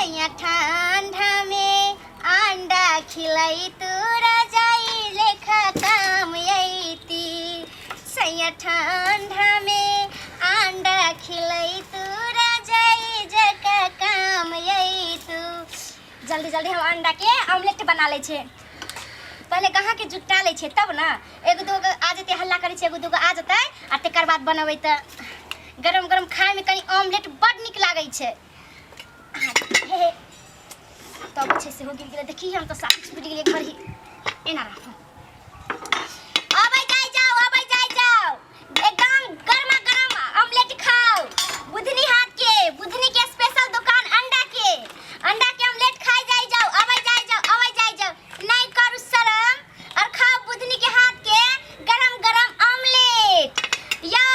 सैया ठंडा में अंडा खिलाई तू रजाई लेखा काम अइती। सैया ठंडा में अंडा खिलाई तू रजाई जका काम अइतू। जल्दी जल्दी हम अंडा के ऑमलेट बना लै छै। पहले कहाँ के जुटा लै छै तब ना एगो दूगो आ जेतै, हल्ला करै छै, एगो दूगो आ जेतै आ तकर बाद बनबै तऽ गरम गरम खायमे कनि ऑमलेट बड नीक लागै छै। हे तब छै सेहो गिर गेलै। देखी हम तऽ साफ छुटि गेलै घर ही एना राखू। अबै जाइ जाओ, अबै जाइ जाओ, एकदम गरमा गरम ऑमलेट खाओ बुधनी हाथ के, बुधनी के स्पेशल दुकान अंडा के, अंडा के ऑमलेट खाई जाई जाओ, अबै जाई जाओ, अबै जाई जाओ, नहीं करू शरम और खाओ बुधनी के हाथ के गरम गरम ऑमलेट। यो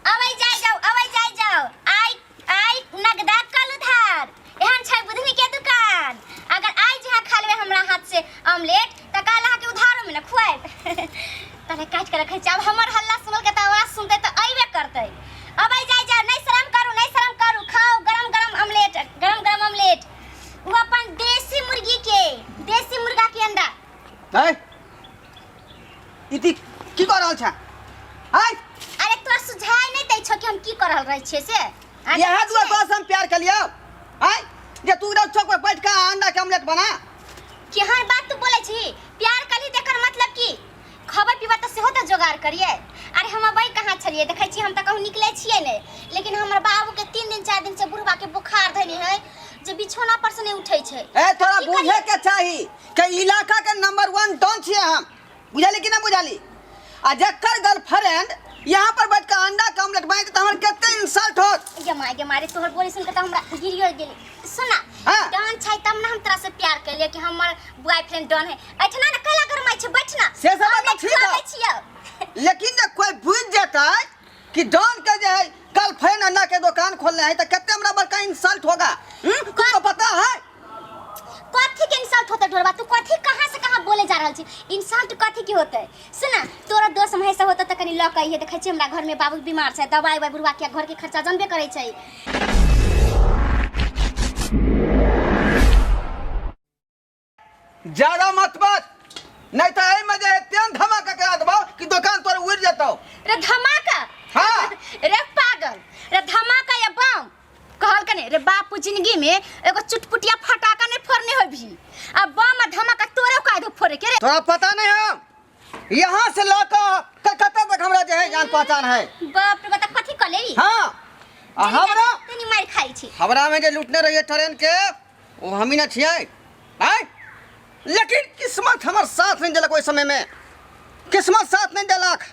अबै जाई जाओ, अबै जाई जाओ, आई आई नगदा कल उधार, एहन छै बुधनी के दुकान। अगर आई जहाँ खा लेबै हमरा हाथ से ऑमलेट तऽ काल अहाँके उधारो में न खुआएब। पहले काटि के रखै छी। आब हमर हल्ला सुनल के तऽ आवाज सुनतै तऽ अयबे करतै। अबै जाई जाओ, नहीं शरम करू, नहीं शरम करू, खाओ गरम गरम ऑमलेट, गरम गरम ऑमलेट, वो अपन देसी मुर्गी के, देसी मुर्गा के अंडा। है इति की कर रहल छ? आय अरे तोरा सुझाय नहीं दै छौ कि हम की कर रहल रहै छियै से? आ यहाँ देखै दुआ छियै? तोरा से हम प्यार कर लियौ। आय जे तू उधर चौक पर बैठ के अंडा के ऑमलेट बना। केहन बात तू बोलै छी? प्यार कली तेकर मतलब की? खबै पीबै तऽ सेहो तऽ जोगाड़ करियै। अरे हम अबै कहाँ छलियै? देखै छी हम तऽ कहूँ निकलै छियै नहि, लेकिन हमर बाबूके 3 दिन 4 दिन से बुढ़बा के बुखार धयने है जे बिछौना पर से नहि उठै छै। ए तोरा की बुझे करियै? के चाही कि इलाका के नंबर 1 डॉन छियै हम, बुझली कि ना बुझली? आ जकर गर्लफ्रेंड यहाँ पर बैठ के अंडा के ऑमलेट बनाई त हमर कते इंसल्ट होत। गे माय गे मारे, तोहर बोली सुन के त हमरा गिरियो गेली। सुना हाँ। डॉन छै तब ना हम तोरा से प्यार कैलिए कि हमर बॉयफ्रेंड डॉन है। ऐठना ना कैला गरमाइ छै, बैठ ना। से सब बात ऑमलेट ठीक है। खुआबै छियौ। लेकिन जे कोई बुझ जेतै कि डॉन के जे है गर्लफ्रेंड अंडा के दुकान खोलने है त कते हमरा बड़का इंसल्ट होगा। तुमको पता है कथी के इंसल्ट होते ढोरबा? तू कथी कहाँ से कहाँ बोले जा रहल छी? इंसल्ट कथी के होते? सुना तोरा दोस्त महेश होते त कनी लऽ के अइहे। देखै छी हमरा घर में बाबू बीमार छै, दवाई उवाई बुढ़वा के घर के खर्चा जनबे करै छै। ज्यादा मत बच, नहीं तो एहि में जे है तेहन धमाका करा देबौ कि दुकान तोर उड़ जेतौ। रे धमाका? हाँ। रे पागल, रे धमाका या बम कहल कने रे बापू जिंदगी में एगो चुटपुटिया फटाका नहीं फोड़ने होबी, आ बम आ धमाका तोरे का दो फोड़े के रे? तोरा पता नहीं है यहाँ से लऽ कऽ कलकत्ता तक हमरा जे है जान पहचान है। बाप रे बता कथी कले? हाँ आ हमरा तनी मार खाई छी। हमरा में जे लूटने रहिए ट्रेन के वो हम ही ना छियै आय, लेकिन किस्मत हमर साथ नहीं देलक। ओहि समय में किस्मत साथ नहीं देलक,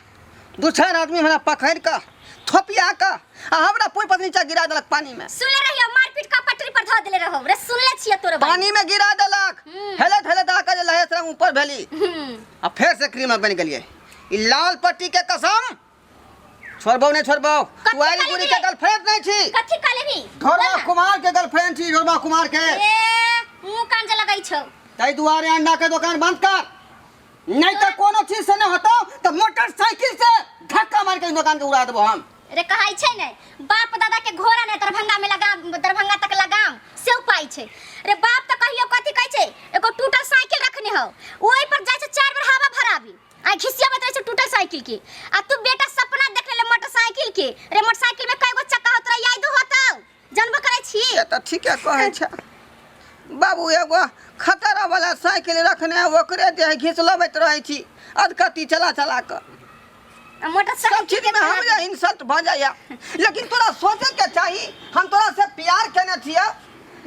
दू चारि आदमी हमरा पकड़ि कऽ थोपिया कऽ आ हमरा पुल पर नीचा गिरा देलक पानी में। सुनले रहियो मारपीट का पटरी पर धऽ देले रहो रे, सुनले छियै तोरे बारे। पानी में गिरा देलक, हेलत हेलत आके जे लहेस रंग ऊपर भेली आ फेर से क्रीमर बनि गेलियै। ई लाल पट्टी के कसम छोड़बौ नहीं छोड़बौ। कथी तू आइल कहली बुढ़ी रे? के गर्लफ्रेंड नहीं छी। कथी कहले भी? ढोरबा बोल ना। कुमार के गर्लफ्रेंड छी, ढोरबा कुमार के। ए मुंह कान जे लगै छौ। ताहि दुआरे अंडा के दुकान बंद कर, नहीं तो कोनो चीज से नहीं होतो तो मोटरसाइकिल से धक्का मार के दुकान के उड़ा देबो हम। रे कहै छै ने बाप दादा के घोड़ा ने दरभंगा में लगाम, दरभंगा तक लगाम से उपाय छै। रे बाप तऽ कहियो कथी कहै छै, एगो टूटल साइकिल रखने हौ, ओहि पर जाइ छै 4 बेर हवा भराबी आ घिसियाबैत रहै छै टूटल साइकिल के, आ तू बेटा सपना देख लेले मोटरसाइकिल के। रे मोटरसाइकिल में कय गो चक्का होत रहे यादो होतौ, जानबो करै छी? से तऽ ठीके कहै छै बाबू, एगो खतरा वाला साइकिल रखने है, ओकरे जे है घिस लबैत रहै छी अधकती चला चला कऽ। आ मोटरसाइकिल सब चीज में हमरे इंसल्ट भऽ जाइए। लेकिन तोरा सोचे के चाही, हम तोरा से प्यार केने छियै,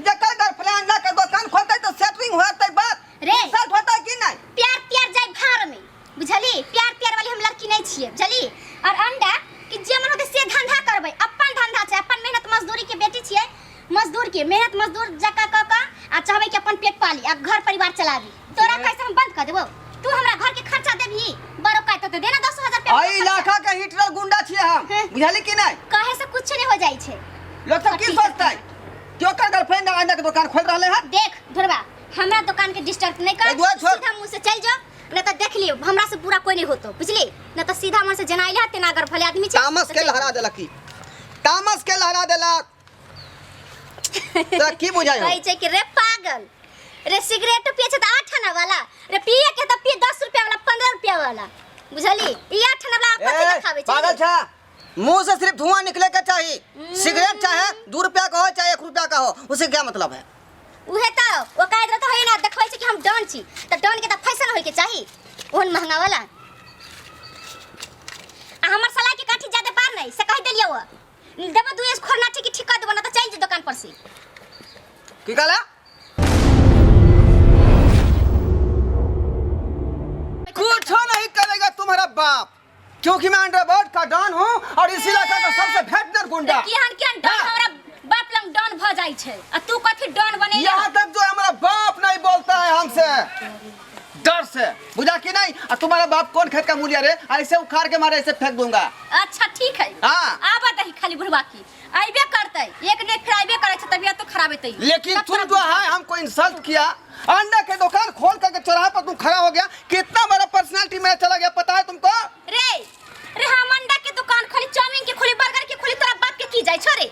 जकर गर्लफ्रेंड के दुकान खोलतै तऽ सेटरिंग होतै बात रे। इंसल्ट होतै कि नहीं? प्यार त्यार जाय भाड़ में, बुझली? प्यार त्यार वाली हम लड़की नहीं छियै, बुझली? और अंडा कि जे मन होतै से धंधा करबै, अपन धंधा छै, अपन मेहनत मजदूरी के बेटी छियै, मजदूर के मेहनत मजदूर जका क क आ चाहबै कि अपन पेट पाली आ घर परिवार चलाबी। तोरा कैसे हम बंद कर देबो? तू हमरा घर के खर्चा देबही? बड़ो काय तो देना 10,000 रुपया। एहि इलाका के हिटलर गुंडा छियै हम, हैं। बुझली कि नहीं? कहे से कुछ नहीं हो जाइ छै। लोग सब की सोचतै कि ओकर गर्लफ्रेंड अंडा के दुकान खोल रहले हन? देख ढोरबा, हमरा दुकान के डिस्टर्ब नहीं कर, ए, दुआ छोड़। सीधा मुंह से चल जाओ, नहीं तो देख लियो हमरा से बुरा कोई नहीं होतो, बुझली? नहीं तो सीधा मन से जना आइले तेना अगर भले आदमी छै तामस के लहरा देलक की, तामस के लहरा देलक। तोरा की बुझाइ हो कहै छै कि रे पागल रे सिगरेट पिए छै तऽ 8 आना वाला रे पिए के तऽ पिए 10 रुपया वाला 15 रुपया वाला बुझली ई 8 आना वाला कथी ए, के खावे छै पागल छा मुंह से सिर्फ धुआं निकले के चाहिए सिगरेट चाहे 2 रुपया का हो चाहे 1 रुपया का हो उसे क्या मतलब है उहे तऽ ओ कहैत रहत है ना देखबै छै कि हम डॉन छी तऽ डॉन के तऽ फैशन होय के चाही ओहन महंगा वाला आ हमर सलाह के काठी ज्यादा पार नहीं से कह देलियो वो देबो दू एस खोरना ठीक ठीक कर देबो ना तऽ चलि जो दुकान पर से की कहला कुछ नहीं करेगा तुम्हारा बाप क्योंकि मैं अंडरवर्ल्ड का डॉन हूँ और इस इलाका का सबसे भेटनर गुंडा केहन केहन डॉन हाँ। हमरा बाप लंग डॉन भ जाइ छै आ तू कथी डॉन बनेले यहाँ तक जो हमारा बाप नहीं बोलता है हमसे डर से बुझा कि नहीं और तुम्हारा बाप कौन खेत का मूलिया रे ऐसे उखाड़ के मारे ऐसे फेंक दूंगा अच्छा ठीक है हाँ। आबा दही खाली बुढ़वा की अइबे करतै एक ने फिर अइबे करै छै तबियत तो खराब हेतै लेकिन तब तुम तोरा जो है हमको इंसल्ट किया अंडा के दुकान खोल करके चौराहा पर तुम खड़ा हो गया कितना बड़ा पर्सनालिटी मेरा चला गया पता है तुमको रे रे हम अंडा के दुकान खोली चाउमीन के खोली बर्गर के खोली तोरा बाप के की जाइ छौ रे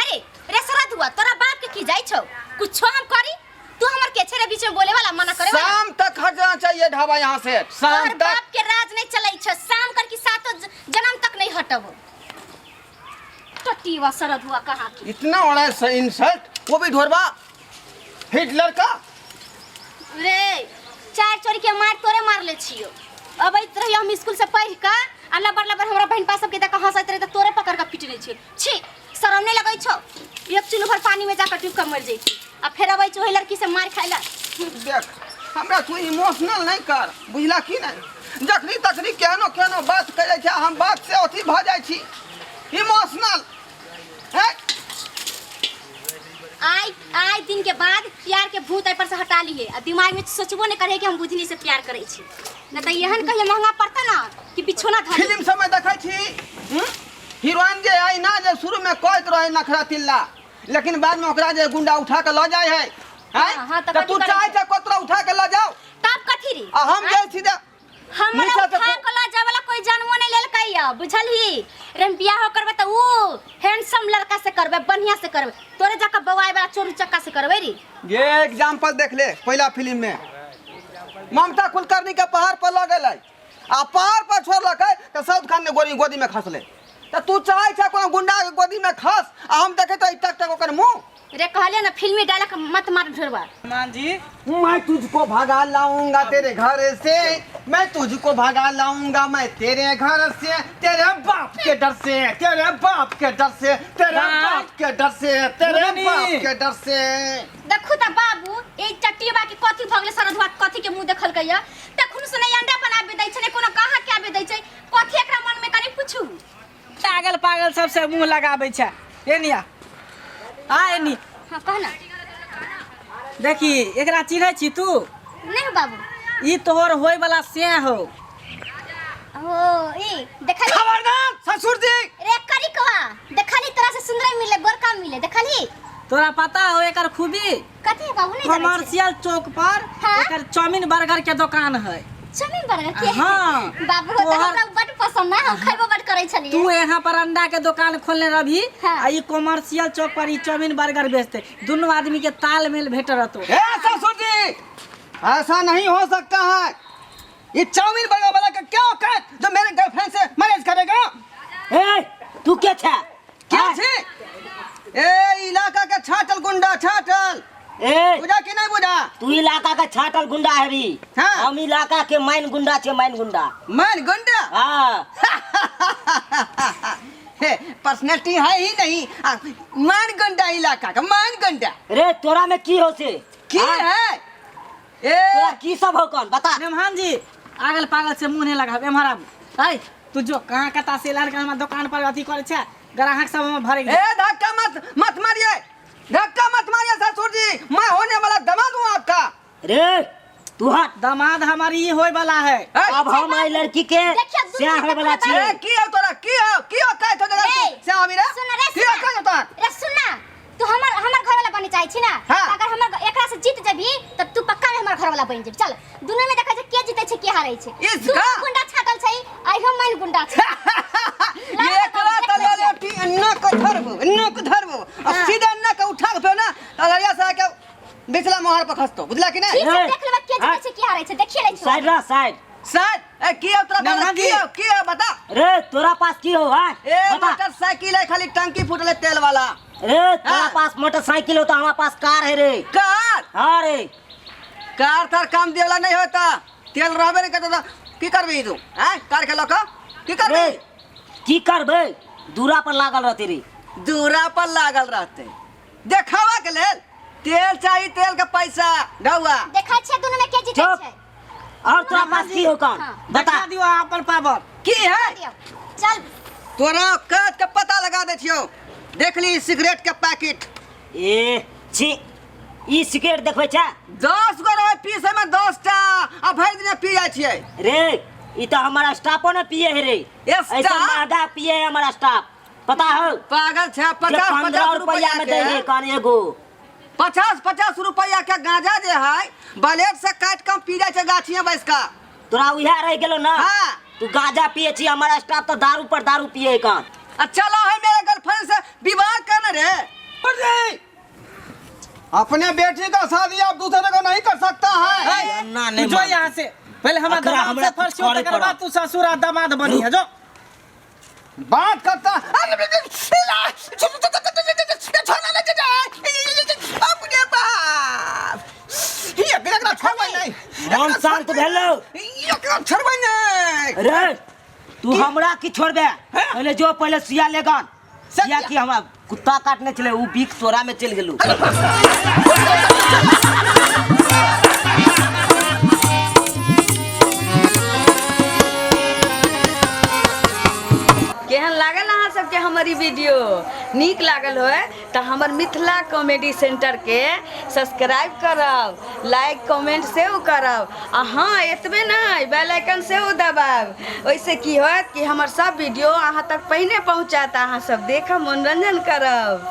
अरे रे सरद हुआ तोरा बाप के की जाइ छौ कुछो हम करी तू हमर के छे रे बीच में बोले वाला मना करे वाला शाम तक हट जाना चाहिए ढाबा यहाँ से शाम तोहर तक बाप के राज नहीं चलै छौ शाम कर की सातो जन्म तक नहीं हटब टटीवा सरद हुआ कहाँ की इतना बड़ा इंसल्ट वो भी ढोरबा हिटलर का रे चार चोरी के मार तोरे मार ले छियो अबैत रहियो हम स्कूल से पढ़ के आ लबर लबर हमरा बहन पा सबके देख हंसैत रहे त तोरे पकड़ के पीटने छियो छी शरम नहीं लगै छौ एक चुल्लू भर पानी में जाकर डूब के मर जैती आ फेर अबै छौ ओहि लड़की से मार खाइ ला देख हमरा तू इमोशनल नहीं कर बुझला की नहीं जखनी तखनी केहनो केहनो बात करै छै हम बात से अथी भऽ जाइ छी इमोशनल हैं आइ आइ दिन के बाद प्यार के भूत एहि पर से हटा लिए आ दिमाग में सोचबो नहीं करे कि हम बुझनी से प्यार करै छी न त एहन कहियो महंगा पड़ता ना कि बिछोना धर फिल्म सबमे देखै छी हम्म? हीरोइन जे है ना जे शुरू में कहैत रहे नखरा तिल्ला लेकिन बाद में ओकरा जे गुंडा उठा के लऽ जाइ है हैं? हाँ, हाँ, तऽ तऽ तू कथी करै चाहै छै? छै कतरा उठा के लऽ जाओ तब कथी रे आ हम जाइ छी हमरा नीचा से उठा के लऽ जाय वाला कोई जानवो नहीं लेलकै या बुझलही रे हम बियाह करबै तऽ ऊ हैंडसम लड़का से करबै बढ़िया से करबै तोरे जका बौआए वाला चोरू चक्का से करबै रे ये एग्जाम्पल देख ले पहला फिल्म में ममता कुलकर्णी के पहाड़ पर लऽ गेलै आ पहाड़ पर छोड़लकै तऽ साउथ खान ने गोदी गोदी में खसलै तऽ तू चाहै छै कोनो गुंडा के गोदी में खस आ हम देखैत रही टक टक ओकर मुंह रे कहलिए ना फिल्मी डायलॉग मत मार ढोरवा हनुमान जी मैं तुझको भगा लाऊंगा तेरे घर से मैं तुझको भगा लाऊंगा मैं तेरे घर से तेरे बाप के डर से तेरे बाप के डर से तेरे भाई। बाप के डर से तेरे मुन्नी। बाप के डर से देखू त बाबू ए चटियबा के कथी भऽ गेलै सरधुआ के कथी के मुंह देखलकै या तखन से नहीं अंडा बनाबे दै छै ने कोनो कहाँ के आबे दै छै कथी एकरा मन में कनि पूछू पागल पागल सबसे मुंह लगाबै छै एनिया आ एनी हाँ कह ना देखी एकरा चिन्है छी तू नहीं हो बाबू ई तोहर होय वाला से हो ओ ई देखली खबरदार ससुर जी रे करिकवा देखली तोरा से सुंदर मिले गोरका मिले देखली तोरा पता हो एकर खूबी कथी है बाबू नहीं जानै छियै। कमर्शियल चौक पर हाँ? एकर चाउमीन बर्गर के दुकान है चाउमीन बर्गर के हाँ। बाबू हो त तोहर- हमरा बड पसंद है हम खैबो बड करै छलियै तू यहाँ पर अंडा के दुकान खोलने रही हाँ। आ ई कमर्शियल चौक पर ई चाउमीन बर्गर बेचते दुनू आदमी के तालमेल भेट रहतो ए ससुर जी ऐसा नहीं हो सकता है ये चाउमीन बर्गर वाला का क्या औकात जो मेरे गर्लफ्रेंड से मैरिज करेगा ए तू के छे क्या हाँ? छे ए इलाका के छाटल गुंडा छाटल ए बुझा कि नहीं बुझा तू इलाका के छाटल गुंडा हेबी हाँ। हम इलाका के माइन गुंडा छे माइन गुंडा मन गुंडा हाँ हे पर्सनैलिटी है ही नहीं आ, मान गुंडा इलाका का मान गुंडा रे तोरा में की हो से की हाँ? है ए तोरा की सब हो कौन बता मेहमान जी आगल पागल से मुंह नहीं लगाब एम्हर आबू ऐ तू जो कहाँ कता से लड़का हमरा दुकान पर अथी करे छै ग्राहक सब हम भरे ए धक्का मत मत मारिए धक्का मत मारिए ससुर जी मैं होने वाला दामाद हूँ आपका रे तू हट दामाद हमारी ई होय वाला है ए, अब हम आई लड़की के देखियो, दुनू स्याह होय वाला देखो, छियै ए, की हो तोरा की हो की हो कहै छौ ए, से आबी रे सुन रे की हो सुन कहै छौ तोरा रे सुन ना तू हमर हमर घर वाला बने चाहे छी ना हाँ। त अगर हमर एकरा से जीत जेबी त तू पक्का में हमर घर वाला बन जेबी चल दुनू में देखै छै के जीते छै के हारै छै इस तू का? गुंडा छाटल छै आइहो मन गुंडा छै ये एकरा त ले टी अन्ना को धरबो अन्ना को धरबो आ हाँ। सीधा अन्ना के उठा के बिचला मोहर पर खसतो, बुझला कि नहीं? ठीक छै, ए, देख लेबै के जीतै हट। छै की हारै छै, देखिए लै छियौ। साइड रह, साइड। सर, ए की हो तोरा? नमन की जी। हो, की हो बता। रे तोरा पास की हो? हाँ, ए बता। मोटरसाइकिल है, खाली टंकी फूटल है तेल वाला। रे तोरा हाँ। पास मोटरसाइकिल हो तो हमारे पास कार है रे। कार? हाँ रे। कार तार काम देला नहीं होता, तेल रहबे नहीं करता, की करबी तू? हैं, कार के लक की रे करबी? की करबे, दूरा पर लागल रहते रे। दूरा पर लागल रहते देखावा के लेल तेल चाहिए, तेल के पैसा ढौआ। देखै छियै दुनू में के जीतै चुप। छै। और तोरा पास की हो कौन? हाँ। बता। देखा दियो अहाँ अपन पावर। की है? दियौ। चल। तोरा काट के पता लगा दे छियो, देख ली सिगरेट के पैकेट। ए छी, ई सिगरेट देखबै छै? 10 गो रहे पीस में 10 टा, आ भरि दिन पी जाइ छियै। रे ई तो हमारा स्टाफो ने पिए है रे। स्टाफ? ऐसा महंगा पिए है हमारा स्टाफ, पता हो? पागल छै। जे 50 15 50 रुपया में दे के है कान एगो। 50 50 रुपया के गांजा जे है, ब्लेड से काट कम पी जाइ छै गाछिए बैस का। तोरा उहे रह गेलो ना? हाँ। तू गांजा पिए छी, हमारा स्टाफ तो दारू पर दारू पिए है कान। अच्छा ला है मेरे गर्लफ्रेंड से विवाह करने रे। अपने बेटी का शादी आप दूसरे को नहीं कर सकता है। ना। तू जो यहाँ से, पहले हमरा अकरा दमाद हमरा से कुछ फरसियो, करे तकर बाद पड़त। तू ससुर आ दामाद बनी है, जो। बात करता। अपने बाप एकरा छोड़बै नहीं। मन शांत भेलो? एकरा छोड़बै नहीं। रे तू हमरा की छोड़बे? पहले जो, पहले सुइया लेगन, सुइया की हमरा कुत्ता काटने चले, उ बीक तोरा में चल गेलू। केहन लागल अहाँ सबके हमर ई वीडियो? नीक लागल होय तऽ हमर मिथिला कॉमेडी सेंटरके सब्सक्राइब करब, लाइक कमेंट सेहो करब आ हँ, एतबे नहि, बेल आइकन सेहो दबायब। ओहिसँ की होयत कि हमर सब वीडियो अहाँ तक पहिने पहुँचत, अहाँ सब देखब, मनोरंजन करब।